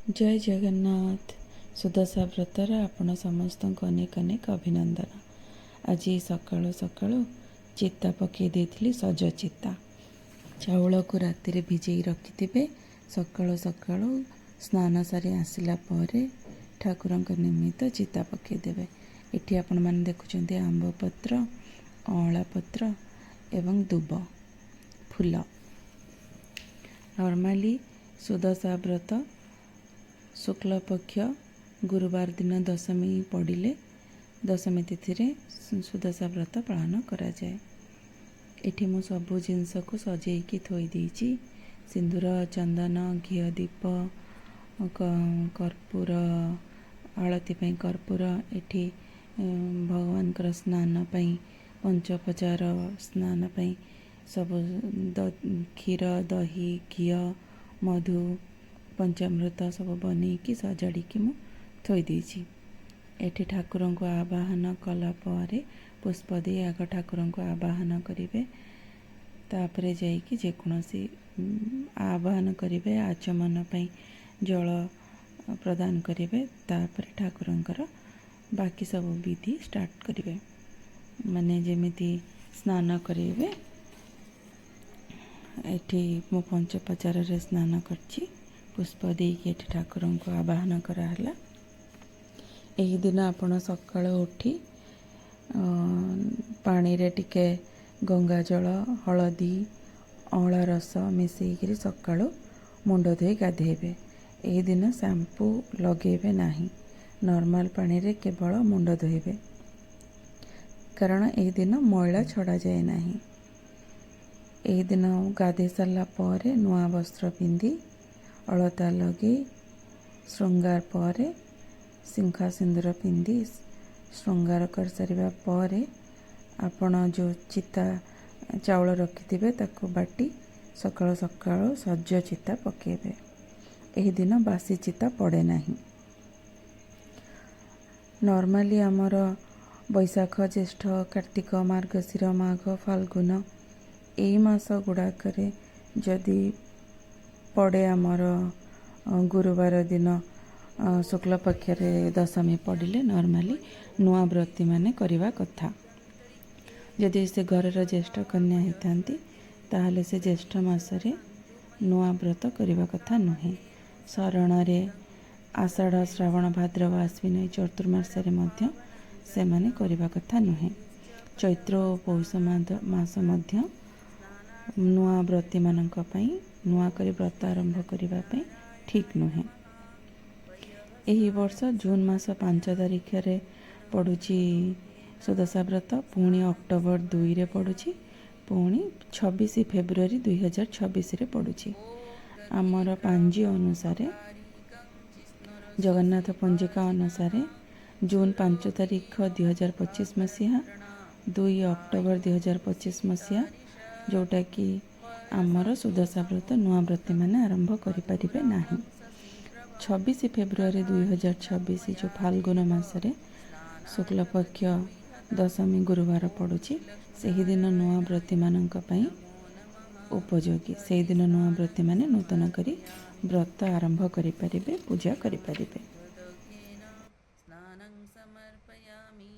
ଜୟ ଜଗନ୍ନାଥ। ସୁଦଶା ବ୍ରତର ଆପଣ ସମସ୍ତଙ୍କୁ ଅନେକ ଅନେକ ଅଭିନନ୍ଦନ। ଆଜି ସକାଳୁ ସକାଳୁ ଚିତା ପକାଇ ଦେଇଥିଲି, ସଜ ଚିତା। ଚାଉଳକୁ ରାତିରେ ଭିଜେଇ ରଖିଥିବେ। ସକାଳୁ ସକାଳୁ ସ୍ନାନ ସାରି ଆସିଲା ପରେ ଠାକୁରଙ୍କ ନିମିତ୍ତ ଚିତା ପକାଇଦେବେ। ଏଠି ଆପଣମାନେ ଦେଖୁଛନ୍ତି ଆମ୍ବ ପତ୍ର, ଅଁଳା ପତ୍ର ଏବଂ ଦୁବ ଫୁଲ। ନର୍ମାଲି ସୁଦଶା ବ୍ରତ ଶୁକ୍ଳପକ୍ଷ ଗୁରୁବାର ଦିନ ଦଶମୀ ପଡ଼ିଲେ, ଦଶମୀ ତିଥିରେ ସୁଦଶା ବ୍ରତ ପାଳନ କରାଯାଏ। ଏଠି ମୁଁ ସବୁ ଜିନିଷକୁ ସଜେଇକି ଥୋଇ ଦେଇଛି। ସିନ୍ଦୁର, ଚନ୍ଦନ, ଘିଅ ଦୀପ, କର୍ପୂର, ଆଳତି ପାଇଁ କର୍ପୂର। ଏଠି ଭଗବାନଙ୍କର ସ୍ନାନ ପାଇଁ, ପଞ୍ଚୋପଚାର ସ୍ନାନ ପାଇଁ ସବୁ କ୍ଷୀର, ଦହି, ଘିଅ, ମଧୁ, ପଞ୍ଚାମୃତ ସବୁ ବନେଇକି ସଜାଡ଼ିକି ମୁଁ ଥୋଇ ଦେଇଛି। ଏଠି ଠାକୁରଙ୍କୁ ଆବାହନ କଲା ପରେ, ପୁଷ୍ପ ଦେଇ ଆଗ ଠାକୁରଙ୍କୁ ଆବାହନ କରିବେ। ତାପରେ ଯାଇକି ଯେକୌଣସି ଆବାହନ କରିବେ, ଆଚମନ ପାଇଁ ଜଳ ପ୍ରଦାନ କରିବେ। ତାପରେ ଠାକୁରଙ୍କର ବାକି ସବୁ ବିଧି ଷ୍ଟାର୍ଟ କରିବେ, ମାନେ ଯେମିତି ସ୍ନାନ କରିବେ। ଏଠି ମୁଁ ପଞ୍ଚୋପଚାରରେ ସ୍ନାନ କରିଛି। ପୁଷ୍ପ ଦେଇକି ଏଠି ଠାକୁରଙ୍କୁ ଆବାହନ କରାହେଲା। ଏହି ଦିନ ଆପଣ ସକାଳୁ ଉଠି ପାଣିରେ ଟିକେ ଗଙ୍ଗା ଜଳ, ହଳଦୀ, ଅଁଳା ରସ ମିଶେଇକିରି ସକାଳୁ ମୁଣ୍ଡ ଧୋଇ ଗାଧେଇବେ। ଏହି ଦିନ ସାମ୍ପୁ ଲଗେଇବେ ନାହିଁ, ନର୍ମାଲ ପାଣିରେ କେବଳ ମୁଣ୍ଡ ଧୋଇବେ, କାରଣ ଏହି ଦିନ ମଇଳା ଛଡ଼ାଯାଏ ନାହିଁ। ଏହି ଦିନ ଗାଧେଇ ସାରିଲା ପରେ ନୂଆ ବସ୍ତ୍ର ପିନ୍ଧି, ଅଳତା ଲଗେଇ, ଶୃଙ୍ଗାର ପରେ, ଶିଙ୍ଖା ସିନ୍ଦୁର ପିନ୍ଧି ଶୃଙ୍ଗାର କରିସାରିବା ପରେ ଆପଣ ଯେଉଁ ଚିତା ଚାଉଳ ରଖିଥିବେ, ତାକୁ ବାଟି ସକାଳୁ ସକାଳୁ ସଜ ଚିତା ପକାଇବେ। ଏହି ଦିନ ବାସି ଚିତା ପଡ଼େ ନାହିଁ। ନର୍ମାଲି ଆମର ବୈଶାଖ, ଜ୍ୟେଷ୍ଠ, କାର୍ତ୍ତିକ, ମାର୍ଗଶିର, ମାଘ, ଫାଲ୍ଗୁନ ଏଇ ମାସ ଗୁଡ଼ାକରେ ଯଦି ପଡ଼େ ଆମର ଗୁରୁବାର ଦିନ ଶୁକ୍ଳପକ୍ଷରେ ଦଶମୀ ପଡ଼ିଲେ, ନର୍ମାଲି ନୂଆ ବ୍ରତୀମାନେ କରିବା କଥା। ଯଦି ସେ ଘରର ଜ୍ୟେଷ୍ଠ କନ୍ୟା ହେଇଥାନ୍ତି, ତାହେଲେ ସେ ଜ୍ୟେଷ୍ଠ ମାସରେ ନୂଆ ବ୍ରତ କରିବା କଥା ନୁହେଁ। ଶରଣରେ ଆଷାଢ଼, ଶ୍ରାବଣ, ଭାଦ୍ରବ, ଆଶ୍ୱିନ ଏଇ ଚତୁର୍ମାସରେ ମଧ୍ୟ ସେମାନେ କରିବା କଥା ନୁହେଁ। ଚୈତ୍ର ଓ ପୌଷ ମାସ ମଧ୍ୟ ନୂଆ ବ୍ରତୀମାନଙ୍କ ପାଇଁ, ନୂଆ କରି ବ୍ରତ ଆରମ୍ଭ କରିବା ପାଇଁ ଠିକ୍ ନୁହେଁ। ଏହି ବର୍ଷ ଜୁନ୍ ମାସ 5 ତାରିଖରେ ପଡ଼ୁଛି ସୁଦଶା ବ୍ରତ, ପୁଣି ଅକ୍ଟୋବର 2ରେ ପଡ଼ୁଛି, ପୁଣି 26 ଫେବୃଆରୀ 2026ରେ ପଡ଼ୁଛି। ଆମର ପାଞ୍ଜି ଅନୁସାରେ, ଜଗନ୍ନାଥ ପଞ୍ଜିକା ଅନୁସାରେ ଜୁନ୍ 5 ତାରିଖ 2025 ମସିହା, 2 ଅକ୍ଟୋବର 2025 ମସିହା, ଯେଉଁଟାକି ଆମର ସୁଦଶା ବ୍ରତ ନୂଆ ବ୍ରତୀମାନେ ଆରମ୍ଭ କରିପାରିବେ ନାହିଁ। 26 ଫେବୃଆରୀ 2026, ଯେଉଁ ଫାଲ୍ଗୁନ ମାସରେ ଶୁକ୍ଳପକ୍ଷ ଦଶମୀ ଗୁରୁବାର ପଡ଼ୁଛି, ସେହିଦିନ ନୂଆ ବ୍ରତୀମାନଙ୍କ ପାଇଁ ଉପଯୋଗୀ। ସେଇଦିନ ନୂଆ ବ୍ରତୀମାନେ ନୂତନ କରି ବ୍ରତ ଆରମ୍ଭ କରିପାରିବେ, ପୂଜା କରିପାରିବେ। स्नानं समर्पयामि।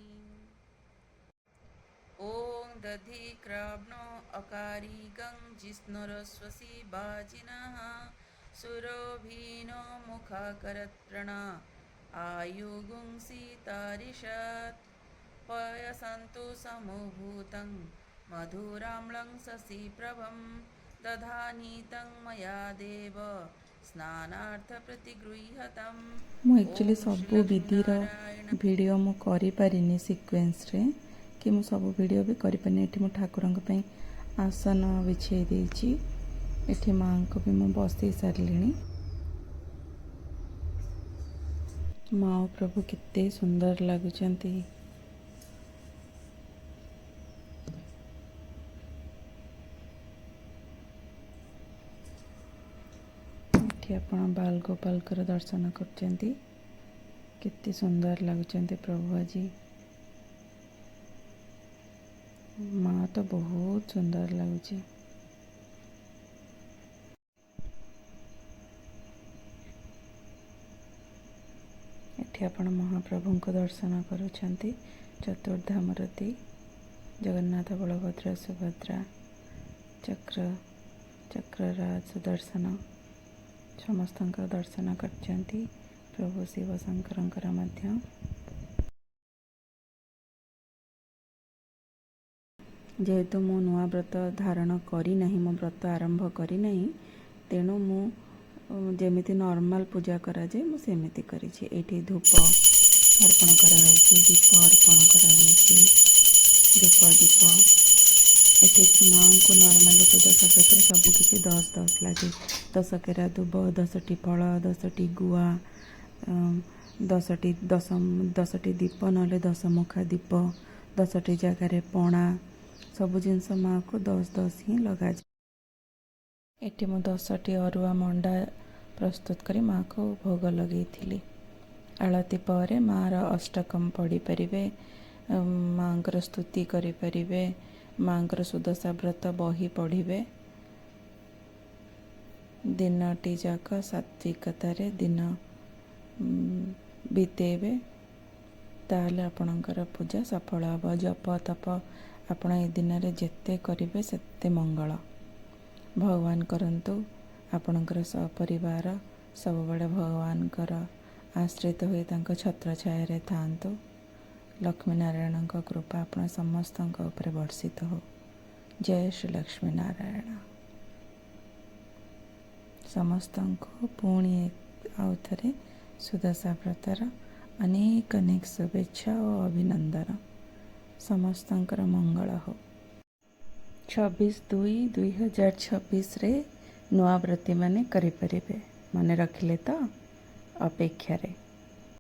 ॐ दधिक्राव्णो अकारिगं जिष्णुरश्वसि वाजिनः सुरभिनो मुखाकरत्प्रणा आयुगुंसि तारिषत् पयसन्तु समुभूतं मधुराम्लं शशिप्रभं दधानीतं मया देव स्नानार्थ प्रतिगृह्यतम्। ମୁଁ ଆକ୍ଚୁଆଲି ସବୁ ବିଧିର ଭିଡ଼ିଓ ମୁଁ କରିପାରିନି ସିକ୍ୱେନ୍ସରେ କି ମୁଁ ସବୁ ଭିଡ଼ିଓ ବି କରିପାରିନି। ଏଠି ମୁଁ ଠାକୁରଙ୍କ ପାଇଁ ଆସନ ବିଛେଇ ଦେଇଛି। ଏଠି ମାଆଙ୍କୁ ବି ମୁଁ ବସେଇ ସାରିଲିଣି। ମା ଓ ପ୍ରଭୁ କେତେ ସୁନ୍ଦର ଲାଗୁଛନ୍ତି। ଏଠି ଆପଣ ବାଲଗୋପାଲଙ୍କର ଦର୍ଶନ କରୁଛନ୍ତି। କେତେ ସୁନ୍ଦର ଲାଗୁଛନ୍ତି ପ୍ରଭୁ ଆଜି। ମା ତ ବହୁତ ସୁନ୍ଦର ଲାଗୁଛି। ଏଠି ଆପଣ ମହାପ୍ରଭୁଙ୍କ ଦର୍ଶନ କରୁଛନ୍ତି। ଚତୁର୍ଦ୍ଧାମୂର୍ତ୍ତି ଜଗନ୍ନାଥ, ବଳଭଦ୍ର, ସୁଭଦ୍ରା, ଚକ୍ର, ଚକ୍ରରାଜ ସୁଦର୍ଶନ, ସମସ୍ତଙ୍କର ଦର୍ଶନ କରିଛନ୍ତି। ପ୍ରଭୁ ଶିବ ଶଙ୍କରଙ୍କର ମଧ୍ୟ। ଯେହେତୁ ମୁଁ ନୂଆ ବ୍ରତ ଧାରଣ କରିନାହିଁ, ମୁଁ ବ୍ରତ ଆରମ୍ଭ କରିନାହିଁ, ତେଣୁ ମୁଁ ଯେମିତି ନର୍ମାଲ୍ ପୂଜା କରାଯାଏ, ମୁଁ ସେମିତି କରିଛି। ଏଇଠି ଧୂପ ଅର୍ପଣ କରାହେଉଛି, ଦୀପ ଅର୍ପଣ କରାହେଉଛି, ଧୂପ ଦୀପ। ଏଠି ମାଆଙ୍କୁ ନର୍ମାଲି ସୁଦଶା ବ୍ରତରେ ସବୁକିଛି 10 10 ଲାଗେ। 10 କେରା ଦୁବ, 10ଟି ଫଳ, 10ଟି ଗୁଆ, 10ଟି 10 10ଟି ଦୀପ, ନହେଲେ ଦଶମୁଖା ଦୀପ, 10ଟି ଜାଗାରେ ପଣା, ସବୁ ଜିନିଷ ମାଆକୁ 10 10 ହିଁ ଲଗାଯାଏ। ଏଠି ମୁଁ 10ଟି ଅରୁଆ ମଣ୍ଡା ପ୍ରସ୍ତୁତ କରି ମାଆକୁ ଭୋଗ ଲଗେଇଥିଲି। ଆଳତି ପରେ ମାଆର ଅଷ୍ଟକମ୍ ପଢ଼ିପାରିବେ, ମାଆଙ୍କର ସ୍ତୁତି କରିପାରିବେ, ମାଆଙ୍କର ସୁଦଶା ବ୍ରତ ବହି ପଢ଼ିବେ। ଦିନଟି ଯାକ ସାତ୍ବିକତାରେ ଦିନ ବିତେଇବେ, ତାହେଲେ ଆପଣଙ୍କର ପୂଜା ସଫଳ ହେବ। ଜପ ତପ ଆପଣ ଏ ଦିନରେ ଯେତେ କରିବେ, ସେତେ ମଙ୍ଗଳ। ଭଗବାନ କରନ୍ତୁ ଆପଣଙ୍କର ସପରିବାର ସବୁବେଳେ ଭଗବାନଙ୍କର ଆଶ୍ରିତ ହୋଇ ତାଙ୍କ ଛତ୍ରଛାୟାରେ ଥାଆନ୍ତୁ। ଲକ୍ଷ୍ମୀ ନାରାୟଣଙ୍କ କୃପା ଆପଣ ସମସ୍ତଙ୍କ ଉପରେ ବର୍ଷିତ ହଉ। ଜୟ ଶ୍ରୀ ଲକ୍ଷ୍ମୀ ନାରାୟଣ। ସମସ୍ତଙ୍କୁ ପୁଣି ଆଉ ଥରେ ସୁଦଶା ବ୍ରତର ଅନେକ ଅନେକ ଶୁଭେଚ୍ଛା ଓ ଅଭିନନ୍ଦନ। ସମସ୍ତଙ୍କର ମଙ୍ଗଳ ହଉ। 26/2/2026ରେ ନୂଆ ବ୍ରତୀମାନେ କରିପାରିବେ। ମନେ ରଖିଲେ ତ? ଅପେକ୍ଷାରେ।